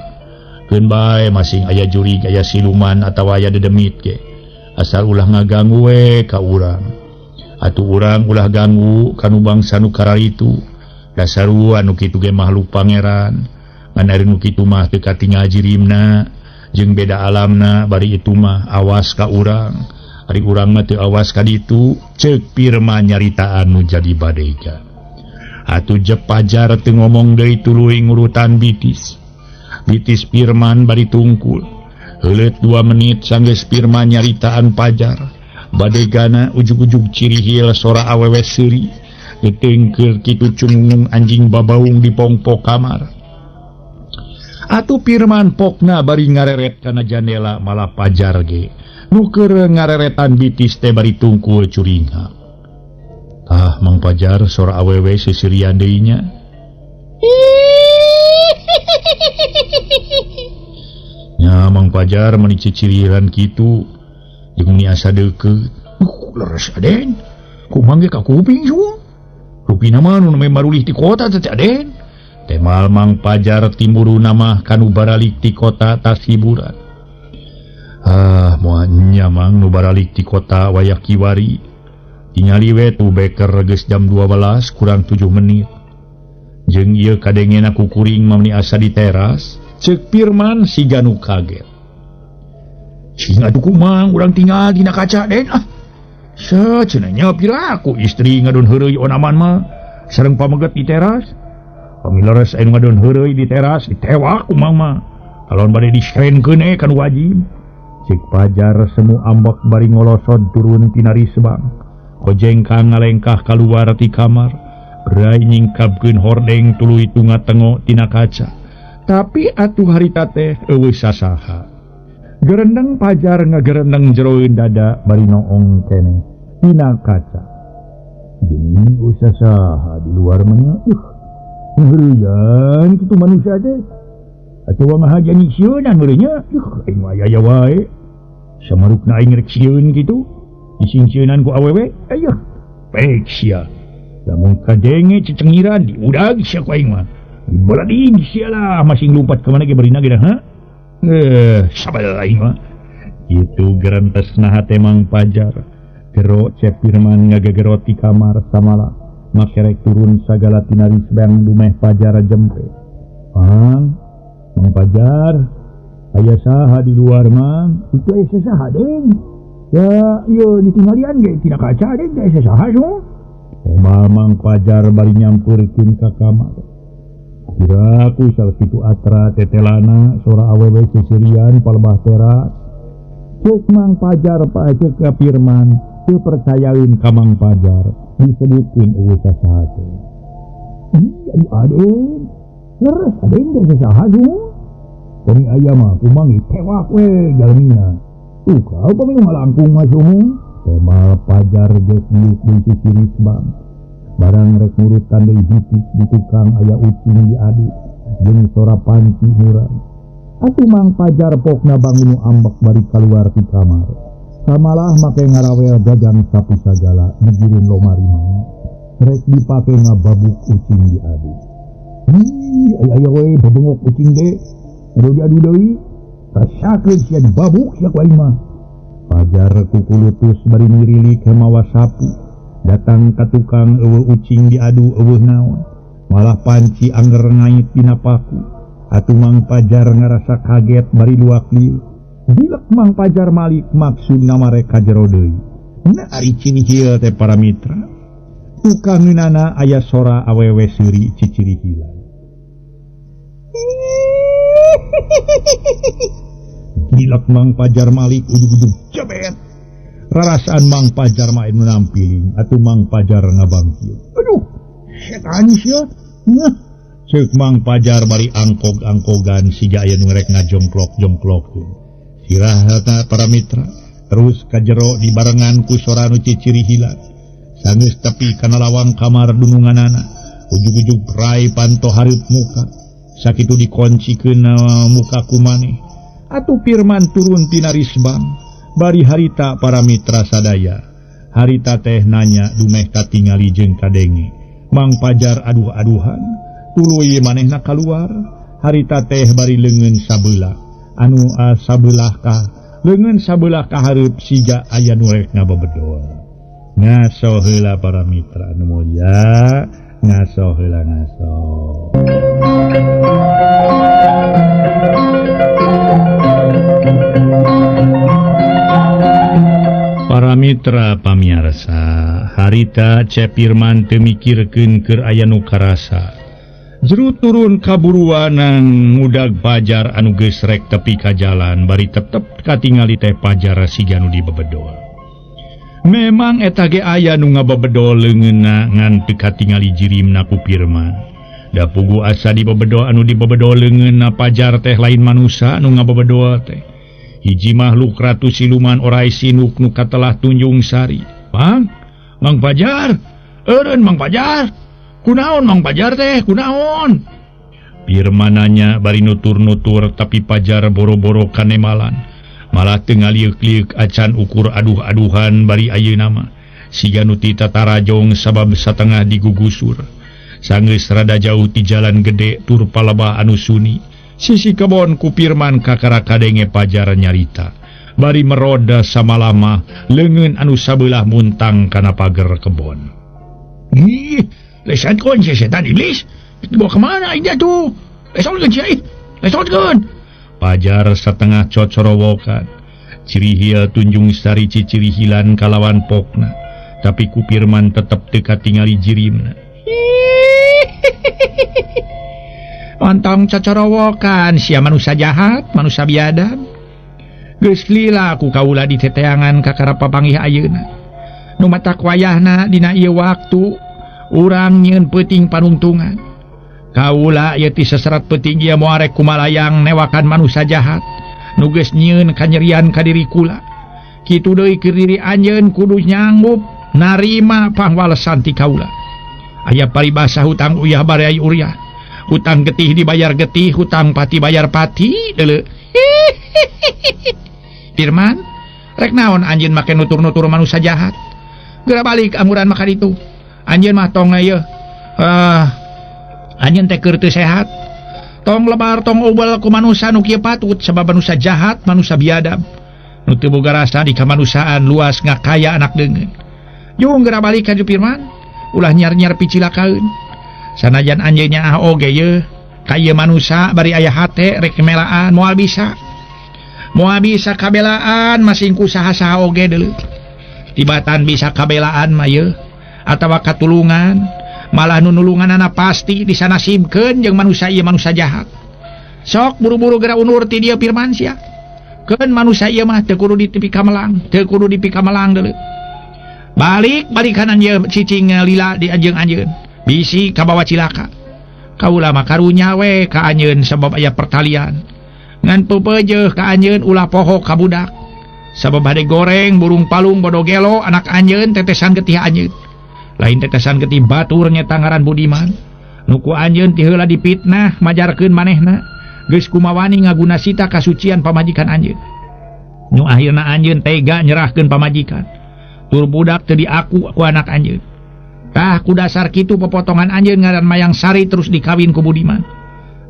Keun bae masing aya jurig aya siluman atawa aya dedemit ge. Asal ulah ngaganggu we ka urang. Atuh urang ulah ganggu kanu bangsa nu kararitu. Dasarua nu kitu ge makhluk pangeran. Ngan ari nu kitu mah teu katingal jirimna jeung beda alamna bari itu mah awas ka urang. Ari urang mah teu awas ka ditu, ceuk Firman nyaritaan nu jadi badega. Atuh jep Pajar teu ngomong deui tuluy ngurutan bitis. Bitis Firman bari tungkul. Heuleut 2 menit sanggeus Firman nyaritaan Pajar. Badegana ujug-ujug cirihil sora awewe seuri. Geutengkeul kitu cungung anjing babaung di pongpok kamar. Atuh Firman pokna bari ngareret kana jandela malah Pajar ge. Nu keur ngareretan bitis teh bari tungkul curingha. Ah, Mang Pajar sora awewe seserian deui nya. Nya Mang Pajar meuni ciciriran kitu. Jeung ni asa deukeut. Leres aden. Kumang ge ka kuping suhu. Rupina mah nu marulih ti kota teh aden. Temal Mang Pajar timuruna mah kanu baralik ti kota tas hiburan. Ah, moal nya Mang nu baralik ti kota wayah kiwari. Tingali we tu beker geus jam 12 kurang 7 menit. Jeung ieu kadengena ku kuring mah meuni asa di teras, ceuk Firman siga nu kaget. Sing atuh kumang urang tinggal dina kaca den ah. Sacenah nya piraku istri ngadon heureuy onaman mah sareng pameget di teras. Pamileres anu ngadon heureuy di teras ditewak kumang mah. Kalon bade diserenkeun kan wajib. Cek Pajar semu ambek bari ngolosod turun tina risbang. Kojengkang ngalengkah kaluar ti kamar. Berai nyingkapkeun hordeng tuluy tunga-tengo tina kaca. Tapi atuh harita teh eueuh sasaha. Gerendeng Pajar ngagerendeng jeroeun dada bari noong keneh tina kaca. Geuning eueuh sasaha di luar mah nya. Ngeureuyaan kitu manusia teh. Atuh mah haja nyisieunan meureun nya. Aing mah aya wae. Samarukna aing rek sieun kitu. Disingsieunan ku awewe, ayeuh. Pek sia. Lamun kadenge cecengiran diudag sia ku aing mah. Dibalading sia lah masing lumpat ka mana ge barina ge dah, ha? Sabal aing mah. Kitu gerentesna hate Mang Pajar. Gero Cep Firman ngagegero ti kamar samala. Makerek turun sagala tina risbang dumeh Pajar jempe. Mang, Mang Pajar, aya saha di luar Mang? Itu aya saha deng? Ya, ieu ditinggalian ge tina kaca deng aya saha so. Temal Mang Pajar bari nyampurkeun ka kamar. Kiraku salah kitu atra tetelana sora awewe seserian palebah teras. Ceuk Mang Pajar ceuk ka Firman teu percayaeun ka Mang Pajar disebutkeun eueuh saha teh. Ih, aden. Leres aden teh saha so. Kami aya mah kumangi tewak we jalmina. Tuh kau pami ngalangkung mah suhung. Tema Pajar geus diuk deui sisi risbang. Barang rek nurutan deui hitik di tukang aya ucing diadu jeung sora panci murang. Atuh Mang Pajar pokna bangun ambek bari kaluar ti kamar. Samalah make ngarawel gagang sapu sagala ngegirin lomari mah. Rek dipake ngababuk ucing diadu. Ih, aya we babengok ucing ge. Aduh diadu deui. Rasakeun sia dibabuk sia ku aing mah. Pajar kukulutus bari ngirilik mawa sapu. Datang ka tukang eueuh ucing diadu eueuh naon. Malah panci angger ngait dina paku. Atuh Mang Pajar ngarasa kaget bari luak lieu. Dilek Mang Pajar malik maksudna marek ka jero deui. Nah ari cinihil teh para mitra. Tukang ngeunana aya sora awewe seuri ciciri hilang. Dilek Mang Pajar malik ujug-ujug jebet. Rarasaan Mang Pajar mah anu nampiling atuh Mang Pajar ngabangkit. Aduh, setan sia. Nah, ceuk Mang Pajar bari angkog-angkogan siga aya nu rek ngajongklok-jongklok. Sirah para mitra terus ka jero dibarengan ku sora nu ciciri hilang. Sanggeus tepi kana lawang kamar dununganana, ujug-ujug rai panto hareup muka. Sakitu dikoncikeun muka ku maneh. Atuh Pirman turun tina risbang. Bari harita para mitra sadaya. Harita teh nanya dumeh katingali jeung kadenge. Mang Pajar aduh-aduhan, tuluy manehna kaluar. Harita teh bari leungeun sabelah. Anu sabelah ka leungeun sabelah ka hareup siga aya nu rek ngabebedol. Ngaso heula para mitra anu mulya, ngaso heula ngaso. Para mitra pamiarsa, harita Cep Pirman teu mikirkeun keur aya nu karasa. Jero turun kaburuanang ngudag Pajar anu geus rek tepi ka jalan bari tetep katingali teh Pajar siga nu dibebedol. Memang eta ge aya nu ngabebedol leungeunna ngan teu katingali jirimna ku Pirman. Da pugu asa dibebedol anu dibebedol leungeunna Pajar teh lain manusa nu ngabebedol teh. Hiji makhluk ratu siluman orai sinuk nu katelah Tunjung Sari. Mang, Mang Pajar, eureun Mang Pajar. Kunaon Mang Pajar teh, kunaon? Pirmananya bari nutur-nutur tapi Pajar boro-boro kanemalan. Malah teu ngaliuk-liuk acan ukur aduh-aduhan bari ayeuna mah. Siga nu ti tatarajong sabab satengah digugusur. Sanggeus rada jauh ti jalan gede tur palebah anu suni. Sisi kebon ku Pirman kakara kadenge Pajar nyarita. Bari meroda samalama leungeun anu sabelah muntang kana pager kebon. Ih, lesan kon setan iblis. Dibawa kemana dia tuh? Lesan sia ih. Lesan kon. Pajar satengah cocorowokan. Cirihil Tunjung Sari ciciri hilan kalawan pokna. Tapi ku Pirman tetep teu katingali jirimna. Ontong cocorowokan sia manusia jahat, manusia biadab. Geus lila ku kaula di teteangan kakara papanggih ayeuna. Nu matak wayahna dina ieu waktu urang nyieun peuting panungtungan. Kaula ieu ti seserat peuting ieu moal rek kumalayang newakan manusia jahat. Nu geus nyieun kanyerian ka diri kula. Kitu deui keur diri anjeun kudu nyanggup narima pangwalesan ti kaula. Aya paribasa hutang uyah baraya uriah. Hutang getih dibayar getih, hutang pati bayar pati. Deuleu. Pirman, rek naon anjeun make nutur-nutur manusia jahat? Geura balik amuran maka ditu. Anjeun mah tong ieu. Anjeun teh keur teu sehat. Tong lebar tong ubel ku manusa nu kieu patut sabab manusa jahat, manusa biadab. Nu teu boga rasa di kamanusiaan luas ngakaya anak deungeun. Jung geura balik ka Pirman, ulah nyar-nyar picilakaeun. Sanajan anjeunnya ah oge ye, ka ieu manusa bari aya hate rek melaan moal bisa. Moal bisa kabelaan masing ku saha-saha oge deuleu. Tibatan bisa kabelaan mah ye atawa katulungan, malah nu nulunganana pasti disanasibkeun jeung manusa ieu manusa jahat. Sok buru-buru geura undur ti dieu Pirman sia. Keun manusa ieu mah teu kudu dipikamelang, teu kudu dipikamelang deuleu. Balik balikanan ieu cicing lila di anjeung anjeun. Bisi kabawa cilaka. Kaula mah karunya we ka anjeun sabab aya pertalian. Ngan pepeujeuh ka anjeun ulah poho ka budak. Sabab bade goreng burung palung bodo gelo anak anjeun tetesan getih anjeun. Lain tetesan getih batur nyeta ngaran Budiman. Nu ku anjeun ti heula dipitnah majarkeun manehna. Geus kumawani ngaguna sita kasucian pamajikan anjeun. Nu akhirna anjeun tega nyerahkeun pamajikan. Tur budak teu diaku ku anak anjeun. Tah ku dasar kitu pepotongan anjeun ngaran Mayang Sari terus dikawin ku Budiman.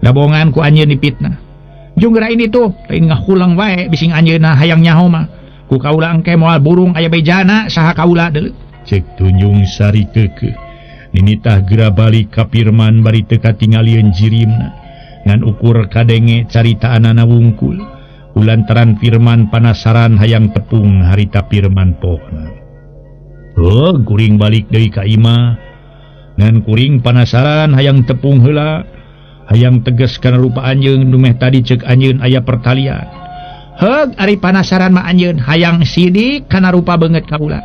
Dabongan ku anjeun dipitnah. Jung geura ini tuh lain ngahulang wae bising anjeunna hayang nyaho mah. Ku kaula engke moal burung aya bejana saha kaula deuleu. Cek Tunjung Sari keukeuh. Ninitah geura balik ka Pirman bari teu katingalieun jirimna. Ngan ukur kadenge caritaanana wungkul. Ulantaran Firman panasaran hayang tepung harita Firman pokna. Heuh, kuring balik deui ka imah. Ngan kuring panasaran hayang tepung heula, hayang tegas kana rupa anjeun dumeh tadi ceuk anjeun aya pertalian. Heug, ari panasaran mah anjeun hayang sidik kana rupa beungeut kaula.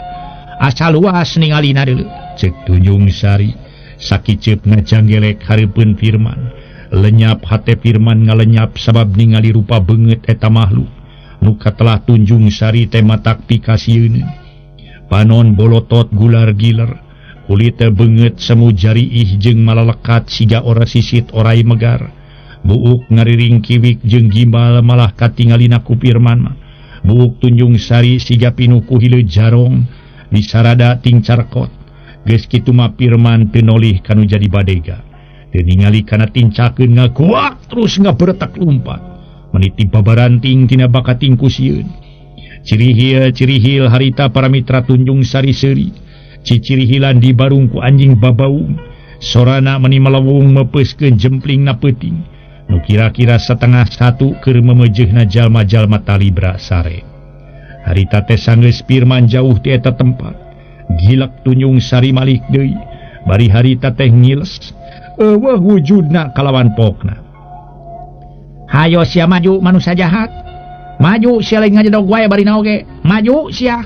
Asa luas ningalina deuleu. Ceuk Tunjung Sari sakiceupna ngajanggelek hareupeun Firman. Lenyap hate Firman ngalenyap sabab ningali rupa beungeut eta makhluk. Nu katelah Tunjung Sari teh matak pikasieun. Panon bolotot gular giler, kulit beungeut semu jariih jeung malalekat siga ora sisit orai megar. Buuk ngariring kiwik jeung gimbal malah katingalina ku Firman mah. Buuk Tunjung Sari siga pinuku hileud jarong disarada ting carkot. Geus kitu mah Firman teu nolih kanu jadi badega. Teu ningali kana tincakeun ngaguak terus ngaberetak lumpat. Meniti babaranting tina bakating ku sieun. Cirihil cirihil harita para mitra Tunjung Sari seuri. Cicirihilan di barung ku anjing babaung. Sorana meni melewung meupeuskeun jemplingna peuting. Nu kira-kira 12:30 keur memejeuhna jalma-jalma talibra sare. Harita teh sanggeus Firman jauh ti eta tempat. Gilek Tunjung Sari malik deui. Bari harita teh ngiles. Eueuh wujudna kalawan pokna. Hayo sia maju manusia jahat. Maju sia lain ngajedog wae bari naoge. Maju sia.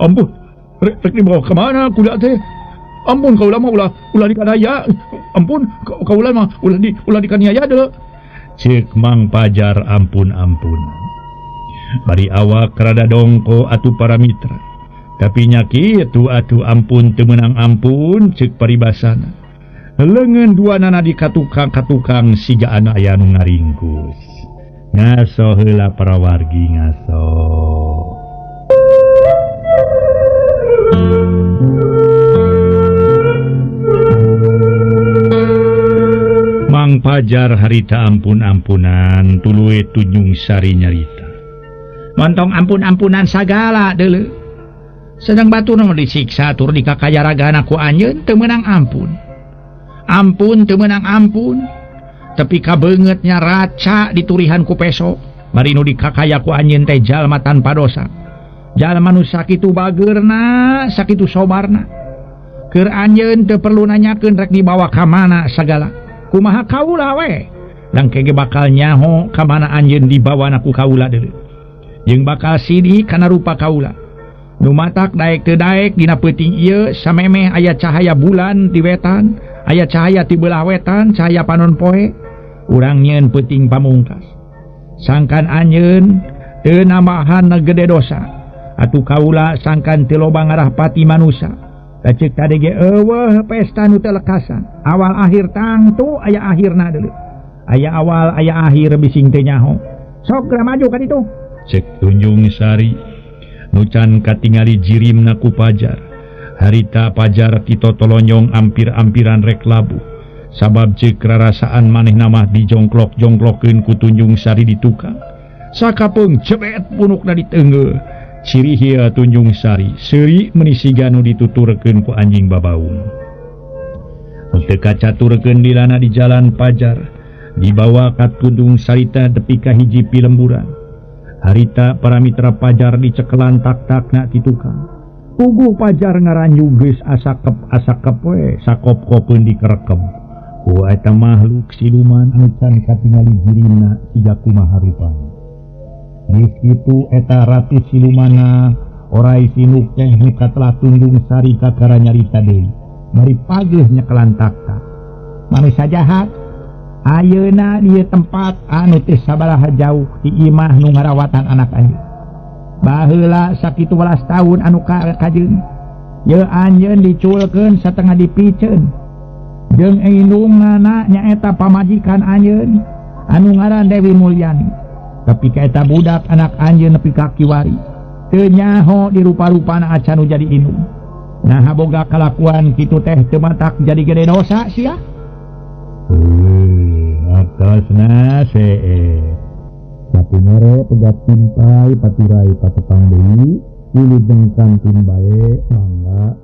Ampun. Rek dibawa ka mana kuda teh? Ampun kaula mah ulah dikaniaya. Ampun kaula mah ulah dikaniaya deuleu. Ceuk Mang Pajar ampun-ampun. Bari awak rada dongko atuh para mitra. Tapi nya kitu atuh ampun teu meunang ampun ceuk paribasana. Leungeun dua nana di katukang-katukang siga anu aya nu ngaringkus. Ngaso heula para wargi ngaso. Mang Pajar harita ampun-ampunan tuluy Tunjung Sari nyarita. Montong ampun-ampunan sagala deuleu. Sedang batur nu disiksa tur dikakayaragana ku anjeun teu meunang ampun. Ampun teu meunang ampun. Tepi ka beungeutnya raca diturihan ku peso. Bari nu dikakaya ku anjeun teh jalma tanpa dosa. Jalma nu sakitu bageurna, sakitu sobarna. Keur anjeun teu perlu nanyakeun rek dibawa ka mana sagala. Kumaha kaula we? Dang kege bakal nyaho ka mana anjeun dibawana ku kaula deuleu. Jeung bakal sidih kana rupa kaula. Nu matak daek teu daek dina peuting ieu samemeh aya cahaya bulan di wetan, aya cahaya ti beulah wetan, cahaya panon poe. Urang nyieun peuting pamungkas. Sangkan anjeun teu nambahan gede dosa. Atuh kaula sangkan teu loba ngarah pati manusa. Ceuk tadi ge eueuh pesta nu teu lekasan. Awal akhir tangtu aya akhirna deuleu. Aya awal aya akhir bising teu nyaho. Sok geura maju ka ditu. Cek Tunjung Sari nu can katingali jirimna ku Pajar. Harita Pajar titotolonyong ampir-ampiran rek labuh. Sabab ceuk rarasaan manehna mah dijongklok-jongklokeun ku Tunjung Sari di tukang. Sakapeung cebet punukna diteunggeuh. Cirihil Tunjung Sari seuri meuni siga nu dituturkeun ku anjing babaung. Teu kacaturkeun dilana di jalan Pajar, dibawa ka Tunjung Sari teh tepi ka hiji pilemburan. Harita para mitra Pajar dicekelan tak-takna ti tukang. Puguh Pajar ngaranyu geus asakep-asakep we sakop-kopeun dikerekem. Ku eta makhluk siluman anu can katingali jirimna siga kumaha rupana. Geus kitu eta ratu silumana orai sinuk teh nu katelah Tunjung Sari kakara nyarita deui. Bari pageuh nyekelan takta. Manusia jahat, Ayeuna di tempat anu teu sabaraha jauh ti imah nu ngarawatan anak anjeun. Baheula sakitu welas tahun anu kajeun. Ye anjeun diculkeun satengah dipiceun. Jeung indungna nyaeta pamajikan anjeun anu ngaran Dewi Mulyani. Tapi ka eta budak anak anjeun nepi ka kiwari. Teu nyaho di rupa-rupana acan nu jadi indung. Nah boga kalakuan kitu teh teu matak jadi gede dosa sia. Atasna sapu mere pegat timpai paturai patepang deui wilujeng kantun bae mangga.